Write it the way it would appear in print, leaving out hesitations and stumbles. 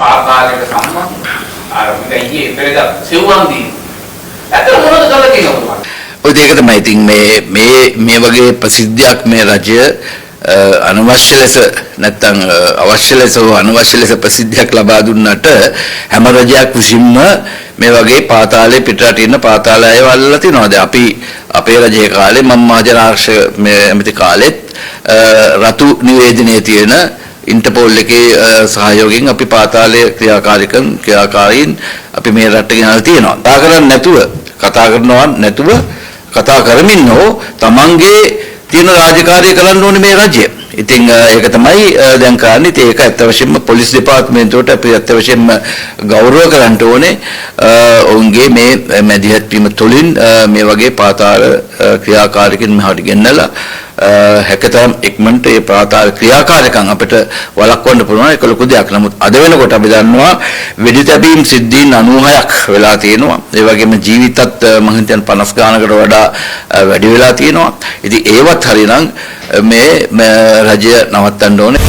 පාතාලයට සම්බන්ධ අර දැන් ඊයේ පෙරේදා සිව්වන් දී. ඇත්තට මොනවද කරලා තියෙන්නේ ඔබතුමා? ඔය ඒක තමයි ඉතින් මේ මේ මේ වගේ ප්‍රසිද්ධියක් මේ රජය අනවශ්‍ය ලෙස නැත්තම් අවශ්‍ය ලෙස හෝ අනවශ්‍ය ලෙස ප්‍රසිද්ධියක් ලබා දුන්නට හැම රජයක් විසින්ම මේ වගේ පාතාලේ පිටරට ඉන්න පාතාල අයව අල්ලලා තිනවා. දැන් අපි අපේ රජයේ කාලේ මම මහජන ආරක්ෂක මේ ඇමති කාලෙත් රතු නිවේදනයේ තියෙන ඉන්ටර්පෝල් එකේ සහයෝගයෙන් අපි පාතාලයේ ක්‍රියාකාරීන් අපි මේ රටට ගෙනල්ලා තියෙනවා. කතා කරන්නේ නැතුව කතා කරනවා නැතුව කතා කරමින් හෝ තමන්ගේ තියෙන රාජකාරිය කරන්න ඕනේ මේ රජය. ඉතින් ඒක තමයි දැන් කරන්නේ. ඉතින් ඒක ඇත්ත වශයෙන්ම පොලිස් දෙපාර්තමේන්තුවට අපි ඇත්ත වශයෙන්ම ගෞරව කරන්න ඕනේ. ඔවුන්ගේ මේ මැදිහත් වීම තුළින් මේ වගේ පාතාල ක්‍රියාකාරීන් මෙහාට ගෙන්නලා හැකතරම් ඉක්මනට මේ පාතාල ක්‍රියාකාරකම් අපිට වළක්වන්න පුළුවන් ඒක ලොකු දෙයක්. නමුත් අද වෙනකොට අපි දන්නවා වෙඩි තැබීම් සිද්ධීන් 96ක් වෙලා තියෙනවා. ඒ වගේම ජීවිතත් මං හිතන්නේ 50 ගානකට වඩා වැඩි වෙලා තියෙනවා. ඉතින් ඒවත් හරිනම් මේ රජය නවත්තන්න ඕනේ.